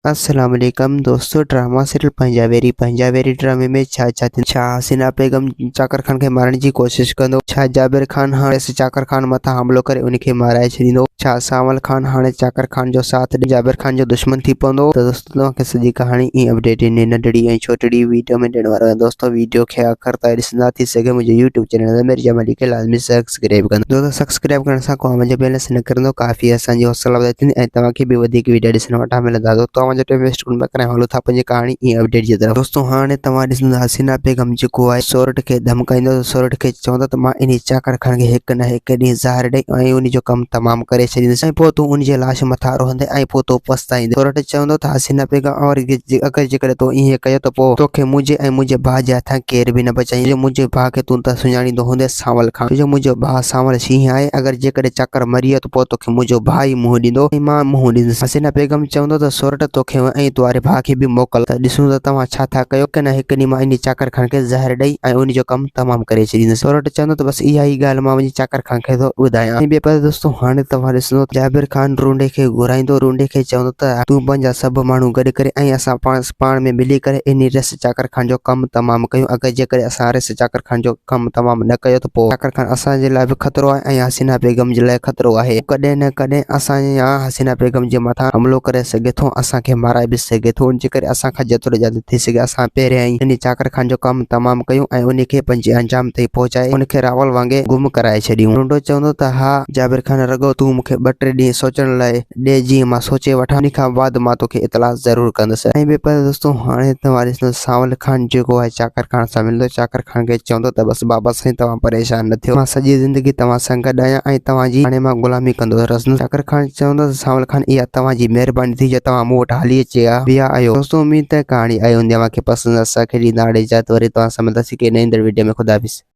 السلام عليڪم دوستو ڊراما سيريل پنهنجا ويري پنهنجا ويري ڊرامي ۾ ڇا ڇا ٿيندو ڇا حسينا بيگم چاڪر خان کي مارڻ جي ڪوشش ڪندو ڇا جابر خان هاڻي چاڪر خان مٿان حملو ڪري ان کي مارائي ڇڏيندو ڇا سانول خان هاڻي چاڪر خان جو ساٿ ڏئي جابر خان جو دشمن ٿي پوندو ته دوستو توهان کي سڄي ڪهاڻي ۽ اپڊيٽ هن ننڍڙي ۽ ڇوٽڙي ويڊيو ۾ ڏيڻ وارو آهيان دوستو ويڊيو کي آخر تائين ڏسندا ٿي سگهي منهنجو يوٽيوب چينل مير جمالي کي لازمي سبسڪرائب ڪندا. دوستو سبسڪرائب ڪرڻ سان ڪو اوهان جو بيلنس نه ڪرندو ڪافي اسان جي حوصلا افزائي ٿيندي ۽ توهان کي به وڌيڪ ويڊيا ڏسڻ وٽان ملندا دوستو اوهان جو ٽائيم ويسٽ ڪونه پيا ڪرايون هلو ٿا پنهنجي ڪهاڻي ۽ اپڊيٽ جي طرف. دوستو هاڻي توهان ڏسندا حسينا بيگم جيڪو آهي سورٺ کي ڌمڪائيندو ته سورٺ کي چوندو ته مان انهي چاڪر خان کي هڪ نه هڪ ڏينهن زهر ڏئي ۽ انهي جو ڪم تمام ڪري ڇڏيندس ۽ پوء تون ان جي لاش مٿان روئندين ۽ پوء تون پڇتائيندين سورٺ چوندو ته حسينا بيگم اگر جيڪڏهن تو ائين ڪيو ته پوء توکي منهنجي ۽ منهنجي ڀاء جي هٿان ڪير به نه بچائيندو جو منهنجي ڀاء کي تون ته سڃاڻيندو هوندين سانول خان جو منهنجو ڀاء سانول شينهن آهي، اگر جيڪڏهن چاڪر مري ويو ته پوء توکي منهنجو ڀاء ئي منهن ڏيندو ۽ مان منهن ڏيندس. حسينه بيگم چوندو ته سورٺ توکي ۽ تواري ڀاء کي به موڪل ته ڏسون ته توهان ڇا ٿا ڪيو، هڪ نه هڪ ڏينهن مان انهي چاڪر خان کي زهر ڏئي ۽ ان جو ڪم تمام ڪري ڇڏيندس. سورٺ چوندو ته بس اها ئي ڳالهه مان وڃي چاڪر خان کي ٿو ٻڌايان. ۽ ٻئي پاسي دوستو هاڻي توهان ڏسندو ته جابر خان رونڊي کي گهرائيندو، رونڊي کي چوندو ته تون پنهنجا سڀ ماڻهو گڏ ڪري ۽ اسان پاڻ ۾ ملي ڪري انهي رس چاڪر خان جو ڪم تمام ڪيون اگر جيڪڏهن اسان رس چاڪر خان جو ڪم تمام نه ڪيو ته پوء چاڪر خان اسان جي لاء به خطرو آهي ۽ حسينه بيگم جي لاء خطرو آهي هو ڪڏهن نه ڪڏهن اسان يا حسينه بيگم جي مٿان حملو ڪري سگهي ٿو اسان کي مارائي به سگهي ٿو ان جي ڪري اسان کان جيترو جلد ٿي سگهي اسان پهريائين انهي چاڪر خان جو ڪم تمام ڪيون ۽ انهي کي پنهنجي انجام تائين پهچائي ان کي راول وانگي گم ڪرائي ڇڏيون رونڊو چوندو ته ها جابر خان رڳو تون مون کي ٻه ٽي ڏينهن سوچڻ لاء ڏي جيئن مان سوچي وٺان انهي کان بعد مان توکي اطلاع ضرور ڪندس. ۽ ٻئي پاسي دوستو هاڻي توهان ڏسندو سانول خان جيڪو آهي چاڪر خان سان ملندو چاڪر خان کي چوندو ته بس بابا سائين توهان پريشان نه ٿيو مان سڄي زندگي توهان سان گڏ آهيان ۽ توهان جي هاڻي مان غلامي ڪندو رهندس چاڪر خان چوندو ته سانول خان اها توهان جي مهرباني ٿي جو توهان مون وٽ هلي اچي ها ويا آهيو دوستو اميد ته ڪهاڻي آئي هوندي اوهان کي پسند اسان کي ڏيندا اجازت وري توهان سان ملنداسين ڪنهن ايندڙ وڊيو ۾ خدا حافظ.